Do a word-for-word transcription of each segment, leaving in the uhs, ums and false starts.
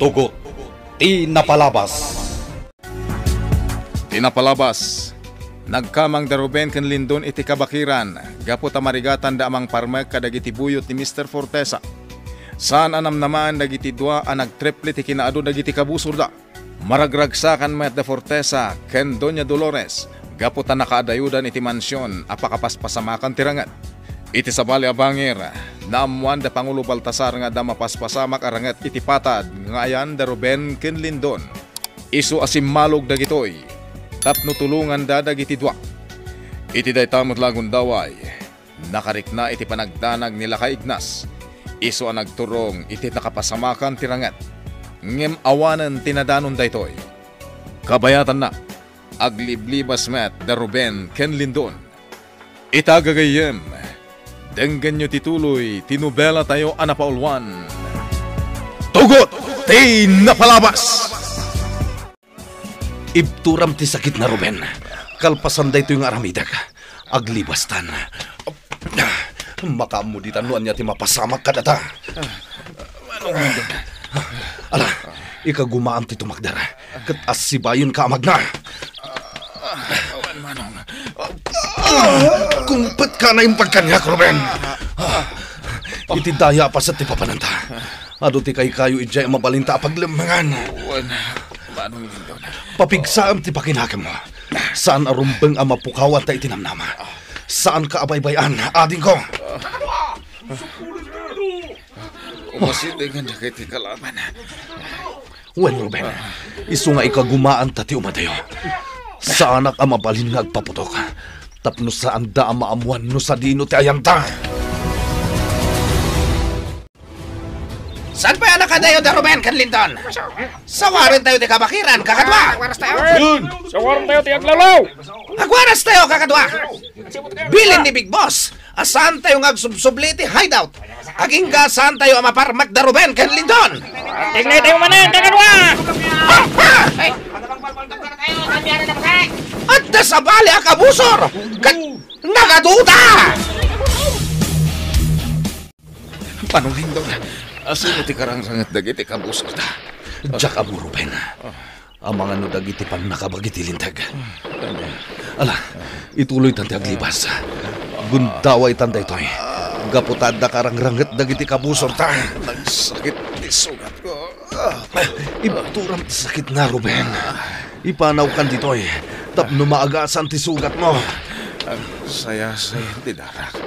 Tugot ti napalabas. Ti napalabas, nagkamang da Ruben ken Lindon iti kabakiran gapu ta marigatanda a mangparmek kadagiti buyot ni Mister Fortesa. Saan a namnamaen dagiti dua a nagtriple ti kinaadu dagiti kabusorda. Maragragsakan met da Fortesa ken Doña Dolores gapu ta nakaadayodan iti mansion a pakapaspasamakan ti ranget. Iti sabali a bangir, naammoan da Pangulo Baltasar nga adda mapaspasamak a ranget iti patad nga ayan da Ruben ken Lindon. Isu a simmalog dagitoy tapno tulonganda dagiti dua. Iti dayta met la a gundaway, nakarikna iti panagdanag ni Lakay Ignas, isu a nagturong iti nakapasamakan ti ranget. Ngem awanen ti nadanon daytoy. Kabayatanna, agliblibas met da Ruben ken Lindon. Ita gagayyem, denggenyo ti tuloy ti nobelatayo a napauluan, Tugot ti Napalabas! Ibturam ti sakitna, Ruben. Kalpasan daytoy nga aramidek, aglibastan. Makaammo ditan no ania ti mapasamak kadata. Ala, ikagumaam ti tumakder, ket assibayenka a magna. Awan, Manong. Kungpetka a naimbag kaniak, Ruben. Iti daya a paset ti papananta. Adu ti kaykayo idiay a mabalinta a paglemmengan. Wen, Manong Lindon. Papigsaem ti pakinakemmo. Saan a rumbeng a mapukawan ta iti namnama. Saanka a baybay-an, adingko. Umasitingen dagiti kalaban. Wen, Ruben, isu nga ikagumaanta ti umadayo. Saanak a mabalin nga agpaputok, tapno saanda a maammuan no sadino ti ayanta. Saan pay a nakadayo da Ruben ken Lindon? Sawarentayo ti kabakiran, kakadua! Yun! Sawarentayo ti aglawlaw! Agwarastayo, kakadua! Bilin ni Big Boss a saantayo nga agsubsubli iti hideout. Agingga saantayo a maparmek da Ruben ken Lindon. Tignitayo manen, kakadua! Adda sabali a kabusor ket nagaduda! Manong Lindon, asino ti karangranget dagiti kabusorda? Diak ammo, Ruben. Amangan no dagiti pannakabagi ti linteg. Ala, ituloytan ti aglibas. Gundawaytan daytoy. Gapu ta adda karangranget dagiti kabusorta. Nagsakit ti sugatko. Ibturam ti sakitna, Ruben. Ipanawkan ditoy tapno maagasan ti sugatmo. Agsayasay ti darak.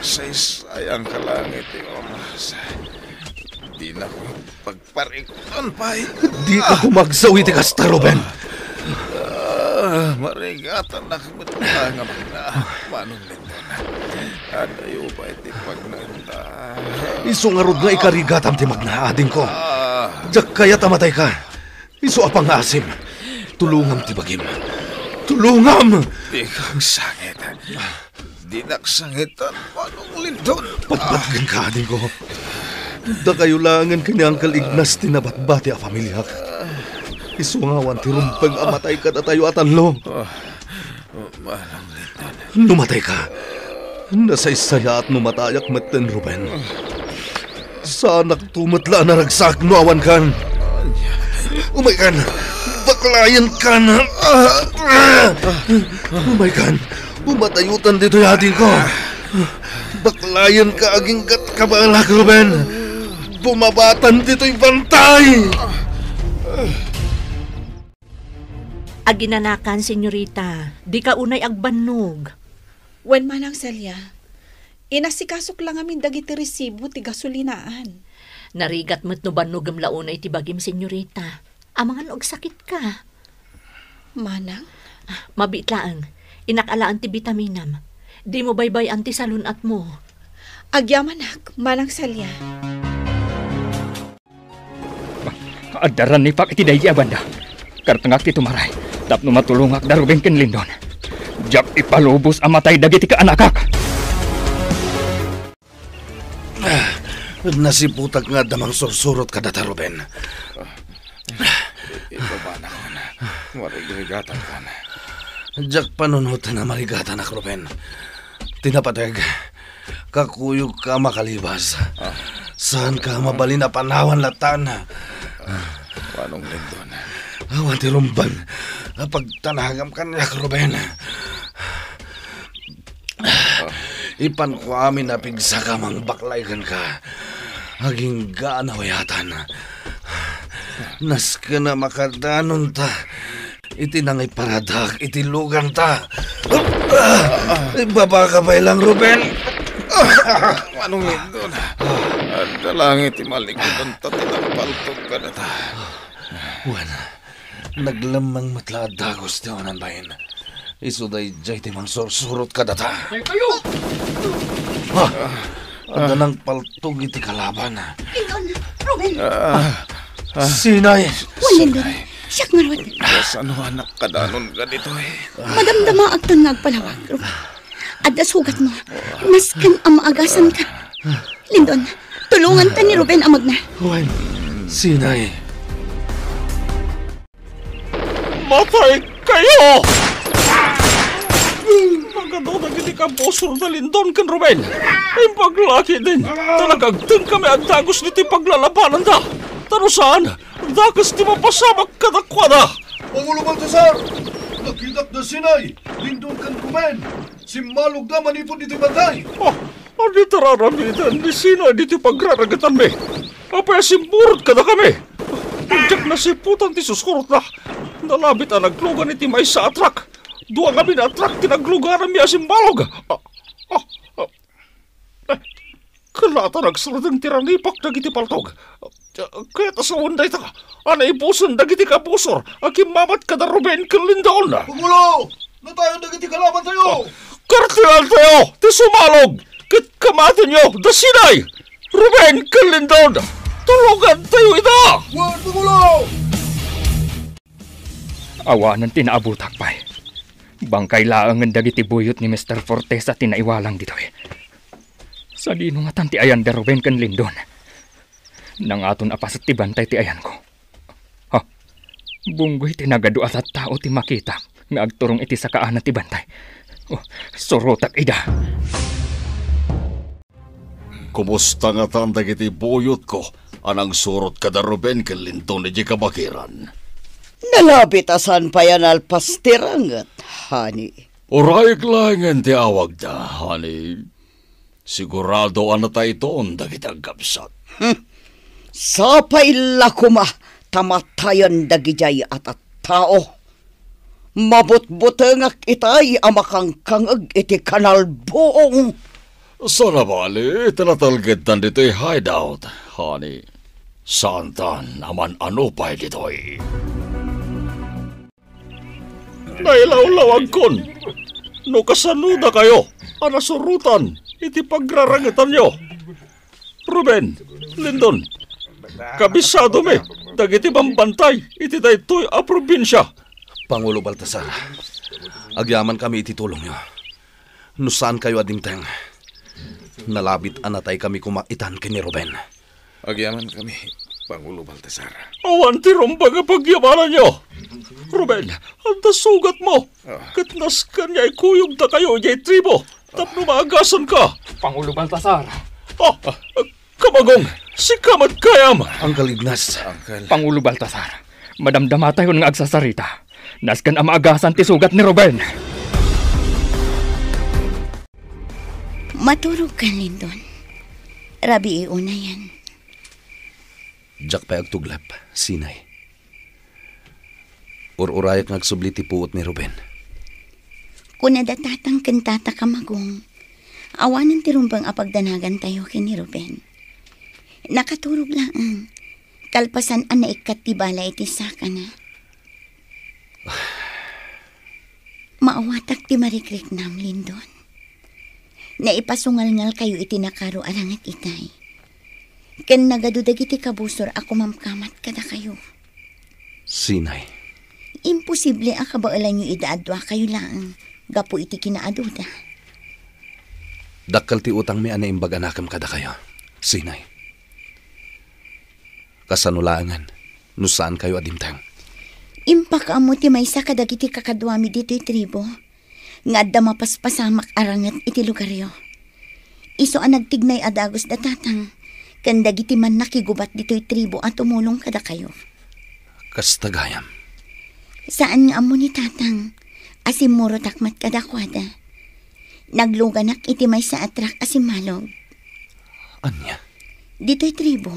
Saysayangka lang iti oras. Dinako pagparikutan pay. Dika kumagsaw iti kasta, Ruben. Ah, marigatanak met nga magna, Manong Lindon. Adayo pay ti pagnaenda. Isu ngarud nga ikarigatam ti magna, adingko. Ah. Diak kayat a matayka. Isu a pangngaasim. Tulongam ti bagim. Tulongam! Dika agsangit. Dinak sangitan, Manong Lindon. Patpatgenka, adingko. Dakayo laengen ken ni Uncle Ignas ti nabatbati a familiak. Isu nga awan ti rumbeng a matay kadatayo a tallo. Manong Lindon. No matayka, nasaysayaat no matayak metten, Ruben. Saanakto met la a naragsak no awankan. Umaykan! Baklayenkan! Umaykan! Umadayotan ditoy, adingko! Baklayenka agingga't kabaelak, Ruben! Bumabatan ditoy bantay! Aginanakan, senyorita. Dika unay agbannog. Wen, Manang Celia, inasikasok la ngamin dagiti resibo ti gasolinaan. Narigat met no bannogem la unay ti bagim, senyorita. Amangan no agsakitka. Manang? Mabiit laeng. Inak alaen ti bitaminam. Dimo baybay-an ti salun-atmo. Agyamanak, Manang Celia. Adda rannipak iti daydi a banda. Kartengak ti tumaray tapno matulongak da Ruben ken Lindon. Diak ipalubos a matay dagiti kaanakak. Nasiputak nga adda mangsursurot kadata, Ruben. Ibabanakon. Marigrigatankan. Diak panunoten a marigatanak, Ruben. Ti napateg, kakuyogka a makalibas. Ah. Saanka a mabalin a panawan latan. Manong Lindon. Awan ti rumbeng a pagdanagam kaniak, Ruben. Ipanko amin a pigsaka mangbaklay kenka. Agingga a nawayatan. Nasken a makadanonta iti nangiparadak iti luganta. Ibabaka pay lang, Ruben. Manong Lindon, adda lang iti malikudanta ti nangpaltog kadata. Wen, naglemmeng met la a dagus ti awanan bain. Isu daydiay ti mangsursurot kadata. Kayo! Ha? Adda nangpaltog iti kalaban. Lindon! Ruben! Ah, ah. Sinay! Wen, Lindon! Siak ngarud! Kasano a nakadanon ka ditoy? Madamdamaakton nga agpalawag, Ruben. Adda sugatmo. Nasken a maagasanka. Lindon, tulonganta ni Ruben a magna. Wen, Sinay. Matay kayo! Nagadu dagiti kabusor da Lindon ken Ruben. Impaglaki din. Ta nagagteng kami a dagus ditoy paglalabananda. Ta no saan, dakes ti mapasamak kadakuada. Pangulo Baltasar, nakitak da Sinay, Lindon ken Ruben. Simmalogda manipud ditoy bantay. Oh, adi ti ar-aramiden ni Sinay ditoy pagraragetanmi? Apay a simburot kadakami? Diak nasiputan ti susurotna. Nalabit a naglugan iti maysa a truck. Dua ngamin a truck ti naglugananmi a simmalog. Ah, ah, ah. Eh, Kalatta nagsardeng ti ranipak dagiti paltog. Kayat a sawen dayta a naibusen dagiti kabusor a kimmamat kada Ruben ken Lindon. Pangulo! Natayon dagiti kalabantayo! Oh, karteantayo ti sumalog ket kamatenyo da Sinay, Ruben ken Lindon. Tulogantayo ida! Wen, Pangulo! Awanen ti naabutak pay. Bangkay laengen dagiti buyot ni Mister Fortesa ti naiwalang ditoy. Sadino ngatan ti ayan da Ruben ken Lindon? Nangaton a paset ti bantay ti ayanko. Ha? Bunggoy ti nagadu a tattao ti makita nga agturong iti sakaana ti bantay. Oh, surotak ida. Kumusta ngatan dagiti buyotko a nangsurot kada Ruben ken Lindon idiay kabakiran? Nalabit a saan pay a nalpas ti ranget, honey. Urayek laengen ti awagda, honey. Sigurado a natayton dagiti agkabsat. Hmm. Sapay la koma ta matayen dagidiay a tattao. Mabutbutengak itay a makangkangeg iti kanal buong. Saan a bali, ta natalgedtan ditoy hideout, honey. Saantan a man-ano pay ditoy. Nailawlawagkon no kasano dakayo a nasurotan iti pagrarangetanyo. Ruben, Lindon, kabisadomi dagiti bambantay iti daytoy a probinsia. Pangulo Baltasar, agyamankami iti tulongyo. No saankayo a dimteng, nalabit a nataykami koma itan ken ni Ruben. Agyamankami, Pangulo Baltasar. Awan ti rumbeng a pagyamananyo. Ruben, adda sugatmo. Ah. Ket nasken nga ikuyogtakayo idiay tribo tapno maagasanka. Pangulo Baltasar. Ah, Kamagong, sika met gayam. Uncle Ignas. Uncle. Pangulo Baltasar, madamdamatayon nga agsasarita. Nasken a maagasan ti sugat ni Ruben. Maturog ka, Lindon. Rabii unayen. Diak pay agtuglep, Sinay. Ur-urayak nga agsubli ti puot ni Ruben. Kuna da tatang ken tata Kamagong, awanen ti rumbeng a pagdanagantayo ken ni Ruben. Nakaturog laeng, kalpasan a naikkat ti bala iti sakana. Maawatak ti marikriknam, Lindon. Naipasungalngalkayo iti nakaro a ranget itay. Ken nagadu dagiti kabusor a kumamkamat kadakayo. Sinay. Imposible a kabaelanyo ida a duakayo laeng gapu iti kinaaduda. Dakkel ti utangmi a naimbag a nakem kadakayo, Sinay. Kasano laengen no saankayo a dimteng? Impakaammo ti maysa kadagiti kakaduami ditoy tribo nga adda mapaspasamak a ranget iti lugaryo. Isu a nagtignay a dagus da tatang ken dagiti mannakigubat ditoy tribu a tumulong kadakayo. Kasta gayam. Saan nga ammo ni Tatang a simmurotak met kadakuada. Nagluganak iti maysa a trak a simmalog. Ania? Ditoy tribu,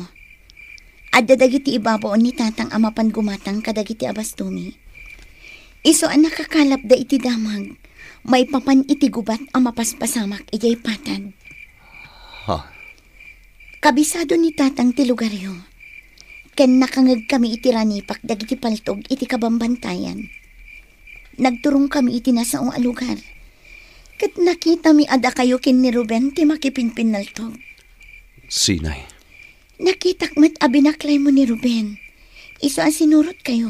adda dagiti ibabaon ni Tatang a mapan gumatang kadagiti a bastumi. Isu a nakakalapda iti damag, maipapan iti gubat a mapaspasamak idiay patad. Ha? Kabisado ni Tatang ti lugaryo, ken nakangegkami iti ranipak dagiti paltog iti kabambantayan. Nagturongkami iti nasao a lugar, ket nakitami a dakayo ken ni Ruben ti makipinpinnaltog. Sinay? Nakitak met a binaklaymo ni Ruben, isu a sinurotkayo.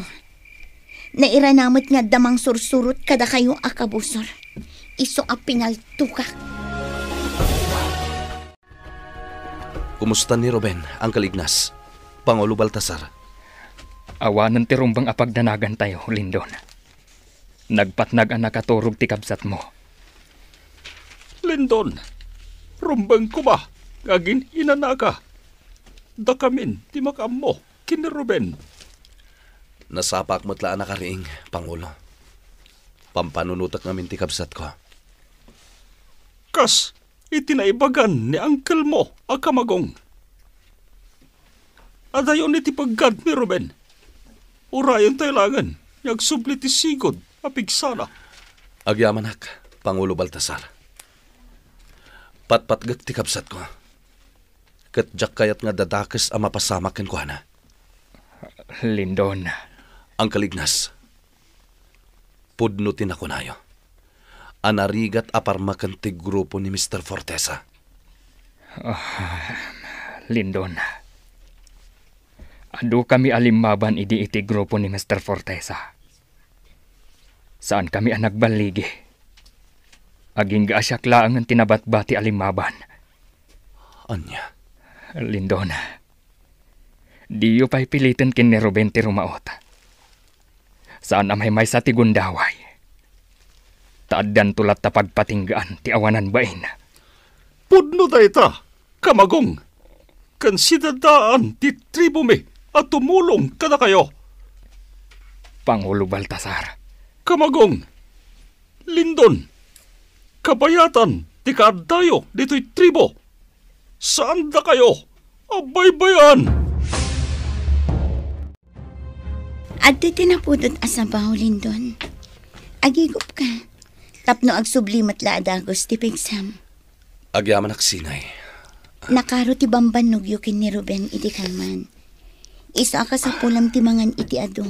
Nairana met nga adda mangsursurot kadakayo a kabusor, isu a pinaltogak. Kumusta ni Ruben, Uncle Ignas? Pangulo Baltasar. Awanen ti rumbeng a pagdanagantayo, Lindon. Nagpatnag a nakaturog ti kabsatmo. Lindon, rumbeng koma nga agin-inanaka. Dakamin ti makaammo ken ni Ruben. Nasapak met la a nakariing, Pangulo. Pampanunotek ngamin ti kabsatko. Kas iti naibagan ni angkelmo a kamagong. Adayon iti peggad ni Ruben. Urayentayo laengen nga agsubli ti sigud a pigsana. Agyamanak, Pangulo Baltasar. Patpatgek ti kabsatko. Ket diak kayat nga dadakes a mapasamak kenkuana. Lindon. Uncle Ignas, pudno ti nakunayo a narigat a parmaken ti grupo ni Mister Fortesa. Ah, Lindon, adukami a limmaban idi iti grupo ni Mister Fortesa. Saankami a nagballigi. Agingga a siak laengen ti nabatbati a limmaban. Ania? Lindon, diyo pay piliten ken ni Ruben ti rumaot. Saan a maymaysa ti gundaway. Ta addanto latta pagpatinggaan ti awanan bain. Pudno dayta, kamagong, ken sidadaan ti tribumi a tumulong kadakayo. Pangulo Baltasar. Kamagong, Lindon, kabayatan ti kaaddayo ditoy tribu. Saandakayo a baybay-an. Adtoy ti napudot a sabaw, Lindon. Agigupka, tapno agsubli met la a dagus ti pigsam. Agyamanak, Sinay. Nakaro ti bambannogyo ken ni Ruben idi kalman. Isu a kasapulam ti mangan iti adu,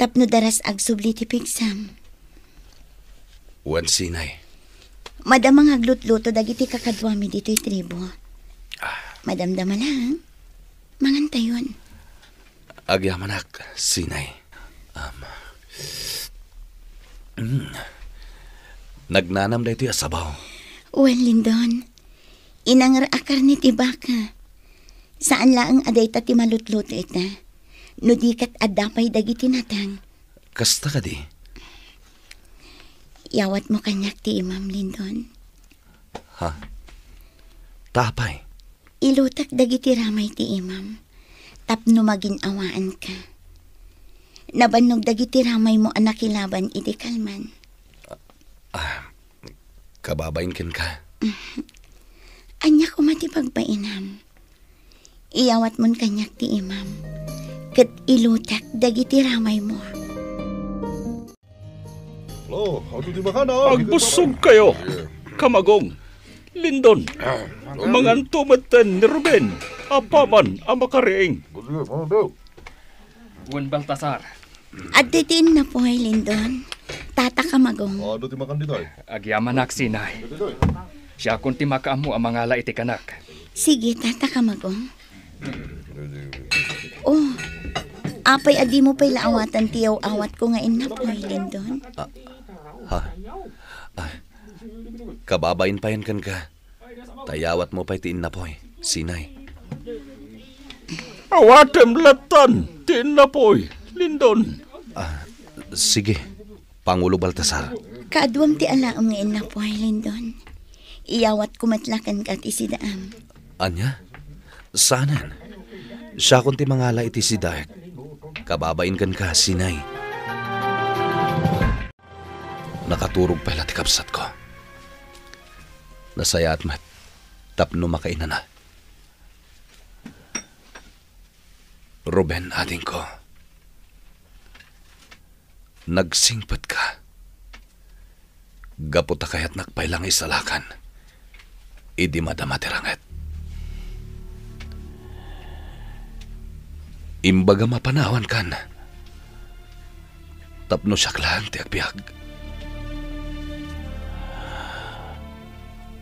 tapno daras agsubli ti pigsam. Wen, Sinay. Madama nga aglutluto dagiti kakaduami ditoy tribu. Ah. Madamdama lang. Mangantayon. Agyamanak, Sinay. Um, mm. Nagnanam daytoy a sabaw. Wen, Lindon, inangir a karne ti baka. Saan laeng a dayta ti malutluto ita. No di ket adda pay dagiti natang. Kasta kadi? Iyawatmo kaniak ti imam, Lindon. Ha? Ta apay? Ilutek dagiti ramay ti imam tapno magin-awaanka. Nabannog dagiti ramaymo a nakilaban idi kalman. Ah, kababain kenka. Ania koma ti pagbainam? Iyawatmon kaniak ti imam, ket ilutek dagiti ramaymo. Hello, how do you makan, ah? Agbussongkayo, kamagong. Lindon, manganto metten ni Ruben, apaman a makariing. Wen, Baltasar. Adtoy ti innapoy, Lindon. Tata, kamagong. Ah, adu ti makan ditoy. Agyamanak, Sinay. Siakon ti makaammo a mangala iti kanak. Sige, Tata, kamagong. Oh, apay a dimo pay la awatan ti yaw-awatko nga innapoy, Lindon? Ah, ha? Ah, kababain payen kenka. Ta iyawatmo pay ti innapoy, Sinay. Awatem lattan ti innapoy, Lindon. Ah, sige, Pangulo Baltasar. Kaaduam ti alaem nga innapoy, Lindon. Iyawatko met la kenka ti sidaam. Ania? Saanen. Siakon ti mangala iti sidaek. Kababain kenka, Sinay. Nakaturog pay la ti kabsatko. Nasayaat met tapno makainana. Ruben, adingko. Nagsingpetka. Gapu ta kayatnak pay la nga isalakan idi madama ti ranget. Imbagam a panawankan tapno siak laeng ti agbiag.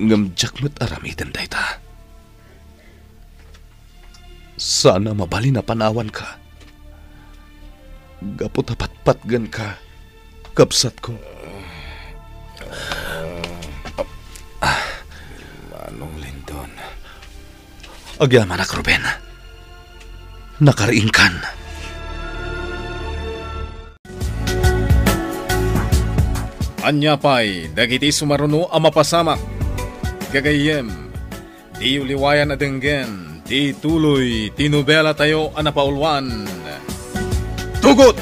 Ngem diak met aramiden dayta. Sana mabalin a panawanka. Gapu ta patpatgenka, kabsatko. Manong Lindon. Agyamanak, Ruben. Nakariingkan. Ania pay dagiti sumaruno a mapasamak? Gagayyem, diyo liwayan a denggen ti tuloy ti nobelatayo a napauluan, Tugot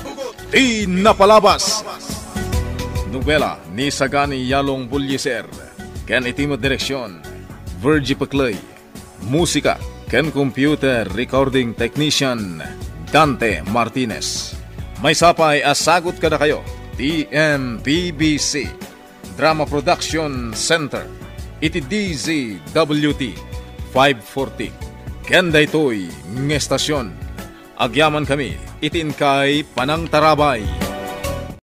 ti Napalabas. Nobela ni Sagani Yalong Bullieser ken iti met direksion, Virgie Pecley. Musika ken computer recording technician, Dante Martinez. Maysa pay a sagut kadakayo ti M P B C Drama Production Center iti D Z W T five forty. Ken daytoy nga estasion, agyamankami iti inkay panangtarabay.